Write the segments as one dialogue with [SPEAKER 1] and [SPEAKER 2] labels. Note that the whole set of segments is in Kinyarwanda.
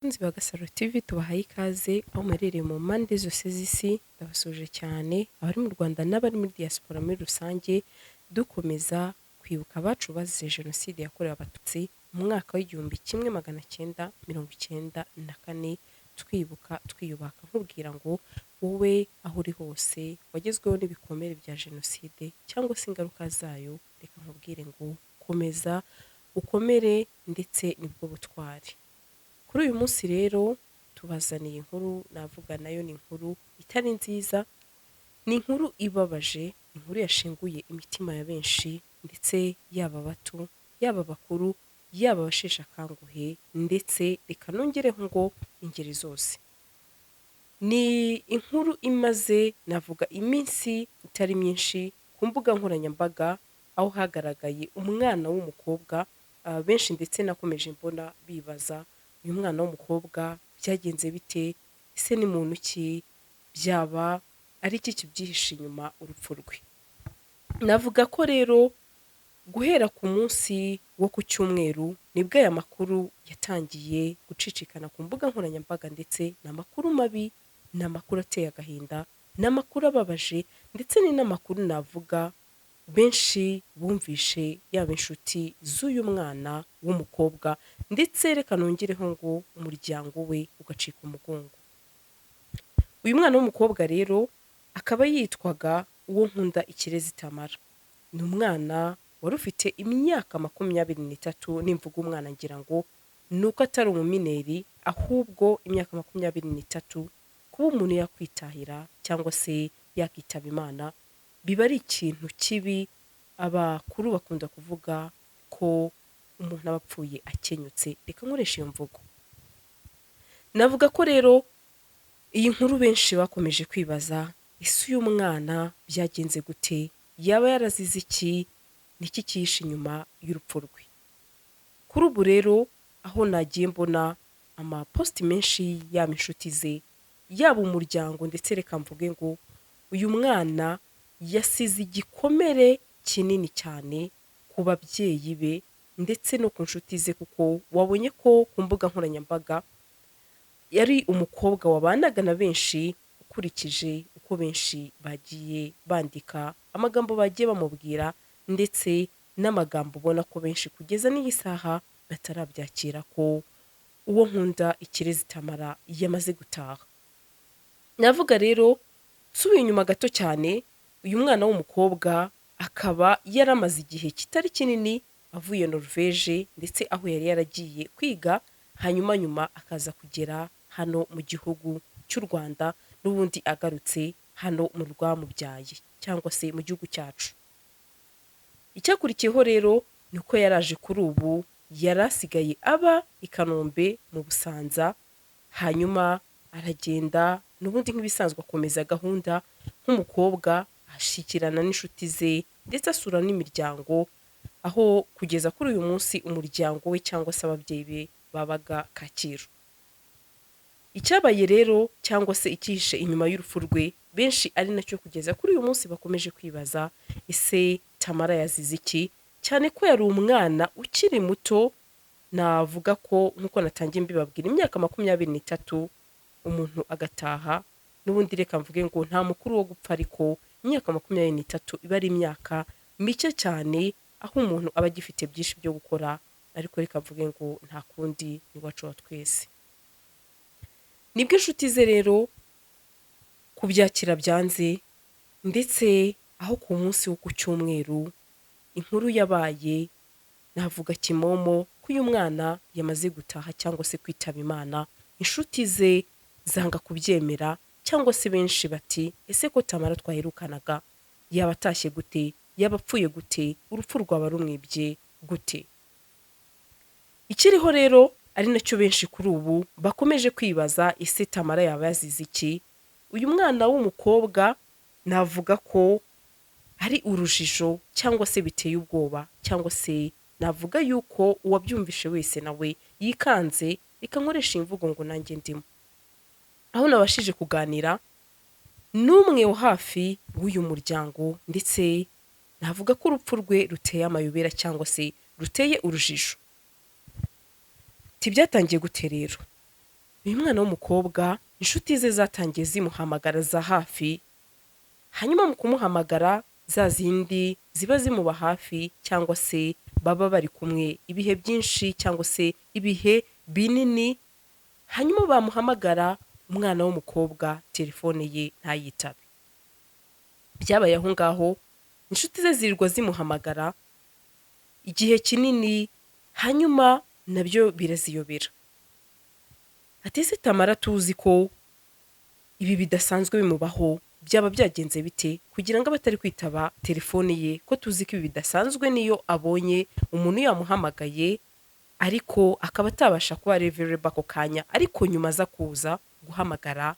[SPEAKER 1] Abakunzi ba Gasaro TV, tubahaye ikaze aho muherereye mu mpande zose z'isi. Ndabasuhuje cyane abari mu Rwanda n'abari muri diaspora muri rusange. Dukomeza kwibuka abacu bazize Jenoside yakorewe Abatutsi mu mwaka w'1994, twibuka twiyubaka. Nkubwira ngo wowe aho uri hose wagezweho n'ibikomere bya Jenoside cyangwa se ingaruka zayo, reka nkubwire ngo komeza ukomere ndetse nibwo butwari. Kuri uyu munsi rero tubazaniye inkuru, navuga nayo ni inkuru itari nziza, ni inkuru ibabaje, inkuru yashenguye imitima ya benshi, ndetse yaba abato, yaba abakuru, yaba abasheshe akanguhe, ndetse reka nongereho ngo ingeri zose. Ni inkuru imaze, navuga, iminsi itari myinshi ku mbuga nkoranyambaga, aho hagaragaye umwana w'umukobwa. Benshi ndetse nakomeje mbona bibaza: uyu mwana w'umukobwa byagenze bite? Ese ni muntu ki? Byaba ari iki kibyihishe inyuma urupfu rwe? Navuga ko rero guhera ku munsi wo ku cyumweru nibwo aya makuru yatangiye gucicikana ku mbuga nkoranyambaga, ndetse ni amakuru mabi, ni amakuru ateye agahinda, ni amakuru ababaje, ndetse ni n'amakuru navuga benshi bumvishe, yaba inshuti z'uyu mwana w'umukobwa, ndetse reka nongereho ngo umuryango we ugacika umugongo. Uyu mwana w'umukobwa rero akaba yitwaga Uwo Nkunda Ikirezi Tamara. Ni umwana wari ufite imyaka 23. Nimvuga umwana, ngira ngo ni uko atari umumineur, ahubwo imyaka 23 kuba umuntu yakwitahira cyangwa se yakitaba Imana biba ari ikintu kibi. Abakuru bakunda kuvuga ko umuntu aba apfuye akenyutse, reka nkoresha iyo mvugo. Navuga ko rero iyi nkuru benshi bakomeje kwibaza: ese uyu mwana byagenze gute? Yaba yarazize iki? Niki cyihishe inyuma y'urupfu rwe? Kuri ubu rero aho nagiye mbona amaposts menshi, yaba inshuti ze, yaba umuryango, ndetse reka mvuge ngo uyu mwana yasize igikomere kinini cyane ku babyeyi be ndetse no ku nshuti ze, kuko wabonye ko ku mbuga nkoranyambaga yari umukobwa wabanaga na benshi. Ukurikije uko benshi bagiye bandika, amagambo bagiye bamubwira, ndetse n'amagambo ubona ko benshi kugeza n'iyi saha batarabyakira ko Uwo Nkunda Ikirezi Tamara yamaze gutaha. Navuga rero nsubiye inyuma gato cyane, uyu mwana w'umukobwa akaba yaramaze igihe kitari kinini avuye Norvège, ndetse aho yari yaragiye kwiga, hanyuma nyuma akaza kugera hano mu gihugu cy'u Rwanda, n'ubundi agarutse hano mu rwamubyaye cyangwa se mu gihugu cyacu. Icyakurikiyeho rero ni uko yaraje, kuri ubu yari asigaye aba i Kanombe mu Busanza, hanyuma aragenda n'ubundi nk'ibisanzwe akomeza gahunda nk'umukobwa, ashyikirana n'inshuti ze, ndetse asura n'imiryango, aho kugeza kuri uyu munsi umuryango we cyangwa se ababyeyi be babaga Kacyiru. Icyabaye rero cyangwa se icyihishe inyuma y'urupfu rwe, benshi ari nacyo kugeza kuri uyu munsi bakomeje kwibaza: ese Tamara yazize iki, cyane ko yari umwana ukiri muto? Navuga ko nk'uko natangiye mbibabwira, imyaka 23 umuntu agataha, n'ubundi reka mvuge ngo nta mukuru wo gupfa, ariko imyaka 23 iba ari imyaka mike cyane, aho umuntu aba agifite byinshi byo gukora. Ariko reka mvuge ngo nta kundi, ni iwacu wa twese. Nibwo inshuti ze rero kubyakira byanze, ndetse aho ku munsi wo ku cyumweru inkuru yabaye, navuga kimomo, ko uyu mwana yamaze gutaha cyangwa se kwitaba Imana, inshuti ze zanga kubyemera, cyangwa se benshi bati: "Ese ko Tamara twaherukanaga, yaba atashye gute? Yaba apfuye gute? Urupfu rwaba rumwibye gute?" Ikiriho rero, ari nacyo benshi kuri ubu bakomeje kwibaza: ese Tamara yaba yazize iki? Uyu mwana w'umukobwa navuga ko ari urujijo, cyangwa se biteye ubwoba, cyangwa se navuga yuko uwabyumvishe wese nawe yikanze. Reka nkoresha imvugo ngo nanjye ndimo. Aho nabashije kuganira n'umwe wo hafi w'uyu muryango, ndetse navuga ko urupfu rwe ruteye amayobera cyangwa se ruteye urujijo. Tibyatangiye gute rero? Uyu mwana w'umukobwa inshuti ze zatangiye zimuhamagara za hafi, hanyuma mu kumuhamagara za zindi ziba zimuba hafi cyangwa se baba bari kumwe ibihe byinshi cyangwa se ibihe binini, hanyuma bamuhamagara umwana w'umukobwa telefone ye ntayitabe. Byabaye aho ngaho, inshuti ze zirirwa zimuhamagara igihe kinini, hanyuma nabyo biraziyobera. Ati ese Tamara tuzi ko ibi bidasanzwe bimubaho, byaba byagenze bite kugira ngo abe atari kwitaba telefone ye, ko tuzi ko ibi bidasanzwe niyo abonye umuntu yamuhamagaye ariko akaba atabasha kuba available ako kanya, ariko nyuma aza kuza guhamagara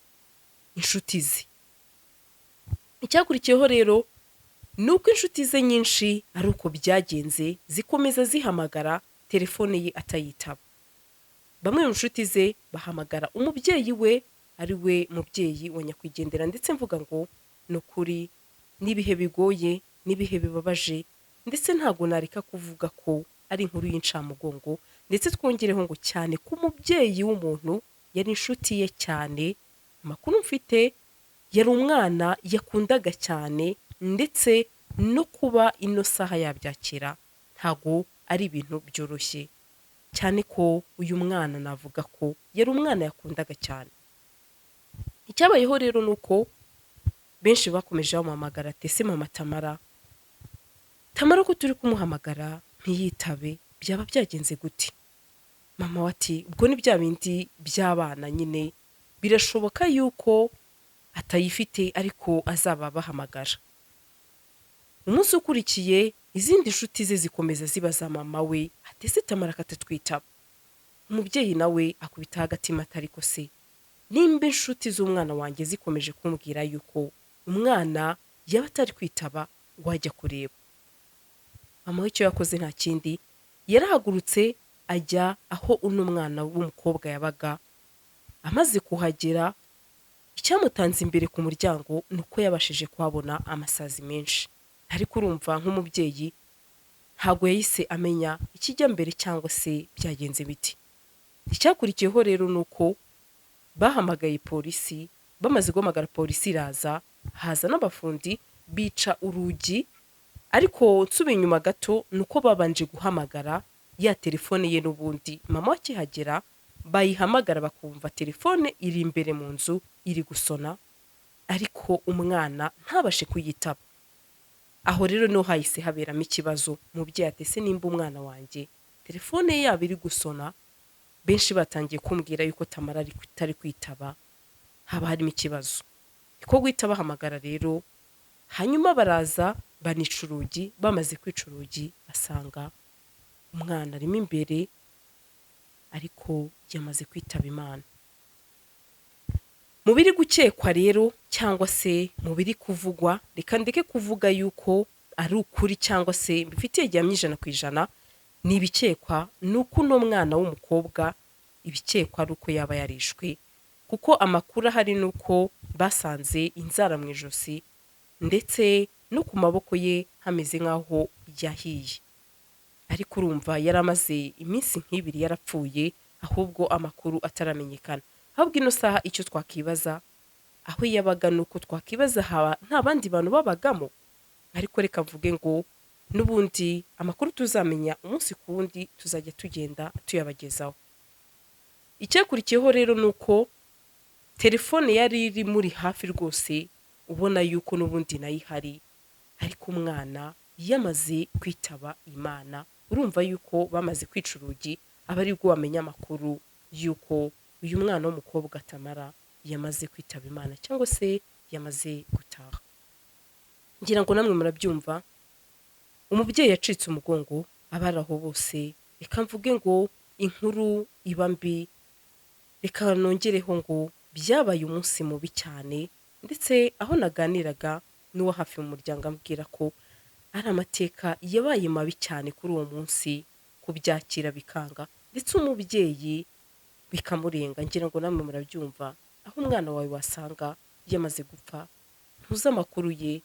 [SPEAKER 1] inshuti ze. Icyakurikiyeho rero ni uko inshuti ze nyinshi ari uko byagenze, zikomeza zihamagara telefone ye atayitaba. Bamwe mu nshuti ze bahamagara umubyeyi we, ari we mubyeyi wa nyakwigendera, ndetse mvuga ngo ni ukuri n'ibihe bigoye, n'ibihe bibabaje, ndetse ntabwo nareka kuvuga ko ari inkuru y'incamugongo, ndetse twongereho ngo cyane ko umubyeyi w'umuntu yari inshuti ye cyane. Amakuru mfite, yari umwana yakundaga cyane, ndetse no kuba ino saha yabyakira ntago ari ibintu byoroshye, cyane ko uyu mwana navuga ko yari umwana yakundaga cyane. Icyabayeho rero ni uko benshi bakomeje bamuhamagara ati ese mama Tamara, Tamara ko turi kumuhamagara ntiyitabe, byaba byagenze gute? Mama we ati ubwo ni bya bindi by'abana nyine, birashoboka yuko atayifite ariko azaba abahamagara. Umunsi ukurikiye izindi nshuti ze zikomeza zibaza mama we ati ese Tamara katatwitaba? Umubyeyi nawe akubitaho agatima ati ariko se nimba inshuti z'umwana wanjye zikomeje kumbwira yuko umwana yaba atari kwitaba, wajya kureba. Mama we icyo yakoze nta kindi, yarahagurutse ajya aho uno mwana w'umukobwa yabaga. Amaze kuhagera, icyamutanze imbere ku muryango ni uko yabashije kuhabona amasazi menshi. Ariko urumva nk'umubyeyi ntabwo yahise amenya ikijya mbere cyangwa se byagenze biti. Icyakurikiyeho rero ni uko bahamagaye polisi, bamaze guhamagara polisi iraza, haza n'abafundi bica urugi. Ariko nsubiye inyuma gato ni uko babanje guhamagara ya telefone ye n'ubundi mama akihagera bayihamagara bakumva telefone iri imbere mu nzu iri gusona, ariko umwana ntabashe kuyitaba. Aho rero niho hahise haberamo ikibazo. Umubyeyi ati ese nimba umwana wanjye telefone ye yaba iri gusona, benshi batangiye kumbwira yuko Tamara atari kwitaba, haba harimo ikibazo. Niko guhita bahamagara rero, hanyuma baraza banica urugi. Bamaze kwica urugi basanga umwana arimo imbere, ariko yamaze kwitaba Imana. Mu biri gukekwa rero cyangwa se mu biri kuvugwa, reka ndeke kuvuga yuko ari ukuri cyangwa se mbifitiye gihamya 100%, ni ibikekwa, ni uko uno mwana w'umukobwa ibikekwa ari uko yaba yarishwe, kuko amakuru ahari ni uko basanze inzara mu ijosi ndetse no ku maboko ye hameze nk'aho yahiye. Ariko urumva yari amaze iminsi nk'ibiri yarapfuye, ahubwo amakuru ataramenyekana. Ahubwo ino saha icyo twakibaza aho yabaga ni uko twakibaza haba nta bandi bantu babagamo. Ariko reka mvuge ngo n'ubundi amakuru tuzamenya umunsi ku wundi tuzajya tugenda tuyabagezaho. Icyakurikiyeho rero ni uko telefone yari iri muri hafi rwose, ubona yuko n'ubundi nayo ihari, ariko umwana yamaze kwitaba Imana. Urumva yuko bamaze kwica urugi, aba aribwo wamenya amakuru yuko uyu mwana w'umukobwa Tamara yamaze kwitaba Imana cyangwa se yamaze gutaha. Ngira ngo namwe murabyumva, umubyeyi yacitse umugongo, abari aho bose. Reka mvuge ngo inkuru iba mbi, reka nongereho ngo byabaye umunsi mubi cyane, ndetse aho naganiraga n'uwo hafi mu muryango ambwira ko ari amateka yabaye mabi cyane kuri uwo munsi, kubyakira bikanga, ndetse umubyeyi bikamurenga. Ngira ngo namwe murabyumva, aho umwana wawe wasanga yamaze gupfa, ntuzi amakuru ye,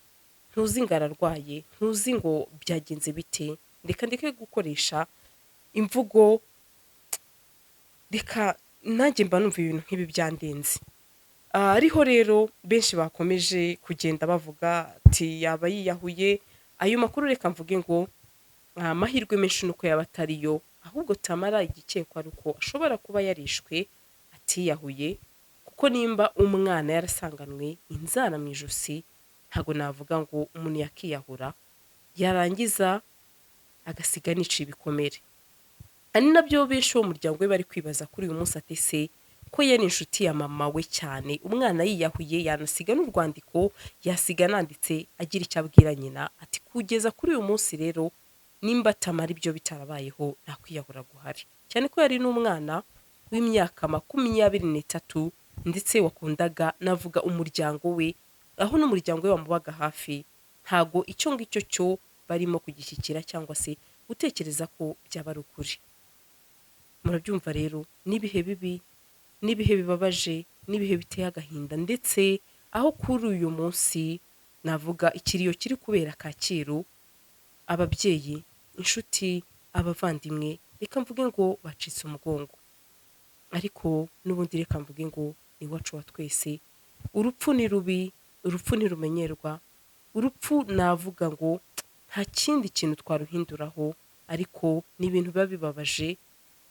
[SPEAKER 1] ntuzi ngo ararwaye, ntuzi ngo byagenze bite. Reka ndeke gukoresha imvugo, reka Nanjye mba numva ibintu nk'ibi byandenze. Ariho rero benshi bakomeje kugenda bavuga ati yaba yiyahuye. Ayo makuru reka mvuge ngo amahirwe menshi nuko yaba atariyo, ahubwo Tamara igikekwa ari uko ashobora kuba yarishwe atiyahuye, kuko nimba umwana yarasanganwe inzara mu ijosi, ntago navuga ngo umuntu yakiyahura yarangiza agasiga anica ibikomere. Ari nabyo benshi bo mu muryango we bari kwibaza kuri uyu munsi, ati se ko yari inshuti ya mama we cyane, umwana yiyahuye yanasiga n'urwandiko, yasiga ananditse agira icyo abwira nyina. Ati kugeza kuri uyu munsi rero nimba Tamara ibyo bitarabayeho nta kwiyahura guhari, cyane ko yari n'umwana w'imyaka 23 ndetse wakundaga navuga umuryango we, aho n'umuryango we wamubaga hafi. Ntago icyo ngicyo cyo barimo kugishyikira cyangwa se gutekereza ko byaba ari ukuri. Murabyumva rero, n'ibihe bibi, n'ibihe bibabaje, n'ibihe biteye agahinda, ndetse aho kuri uyu munsi navuga ikiriyo kiri kubera Kacyiru, ababyeyi, inshuti, abavandimwe, reka mvuge ngo bacitse umugongo. Ariko n'ubundi reka mvuge ngo ni iwacu wa twese. Urupfu ni rubi, urupfu ntirumenyerwa, urupfu navuga ngo nta kindi kintu twaruhinduraho, ariko ni ibintu biba bibabaje.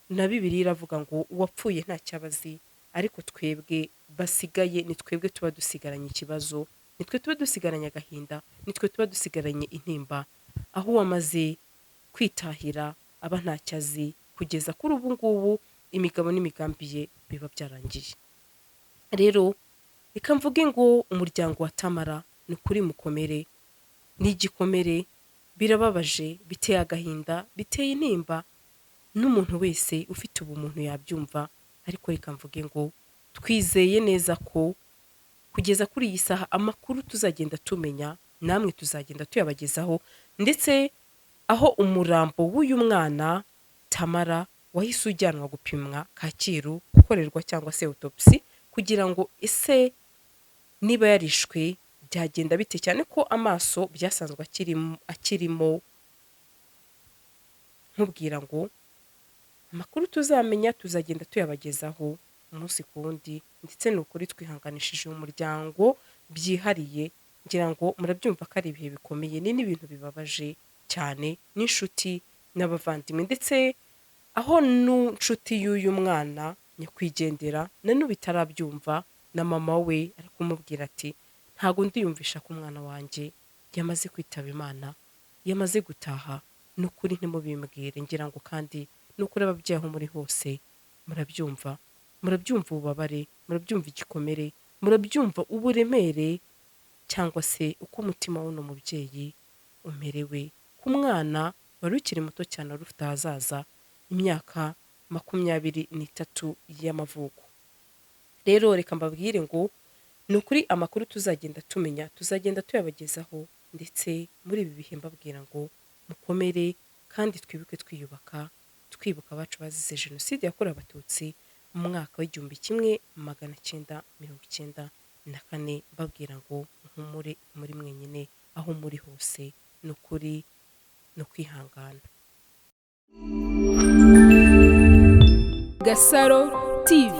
[SPEAKER 1] Na Bibiliya iravuga ngo uwapfuye ntacyo aba azi, ariko twebwe basigaye ni twebwe tuba dusigaranye ikibazo, nitwe tuba dusigaranye agahinda, nitwe tuba dusigaranye intimba, aho uwamaze kwitahira aba ntacyo azi. Kugeza kuri ubu ngubu imigabo n'imigambi ye biba byarangiye. Rero reka mvuge ngo umuryango wa Tamara ni ukuri mukomere, ni igikomere, birababaje, biteye agahinda, biteye intimba, n'umuntu wese ufite ubumuntu yabyumva. Ariko reka mvuge ngo twizeye neza ko kugeza kuri iyi saha amakuru tuzagenda tumenya namwe tuzagenda tuyabagezaho, ndetse aho umurambo w'uyu mwana Tamara wahise ujyanwa gupimwa Kacyiru, gukorerwa cyangwa se autopsy, kugira ngo ese niba yarishwe byagenda bite, cyane ko amaso byasanzwe akirimo. Nkubwira ngo amakuru tuzamenya tuzagenda tuyabagezaho umunsi ku wundi, ndetse ni ukuri twihanganishije umuryango byihariye. Ngira ngo murabyumva ko ari ibihe bikomeye, ni n'ibintu bibabaje cyane, n'inshuti n'abavandimwe, ndetse aho n'inshuti y'uyu mwana nyakwigendera na n'ubu itarabyumva, na mama we ari kumubwira ati ntago ndiyumvisha ko umwana wanjye yamaze kwitaba Imana, yamaze gutaha, ni ukuri ntimubimbwire. Ngira ngo kandi ni ukuri ababyeyi aho muri hose murabyumva, murabyumva ububabare, murabyumva igikomere, murabyumva uburemere, cyangwa se uko umutima w'uno mubyeyi umerewe ku mwana wari ukiri muto cyane, wari ufite ahazaza, imyaka 23 y'amavuko. Rero reka mbabwire ngo ni ukuri amakuru tuzagenda tumenya tuzagenda tuyabagezaho, ndetse muri ibi bihe mbabwira ngo mukomere kandi twibuke twiyubaka, twibuka abacu bazize jenoside yakorewe Abatutsi mu mwaka w'1994, mbabwira ngo muhumure muri mwenyine aho muri hose, ni ukuri no kwihangana.
[SPEAKER 2] Gasaro TV.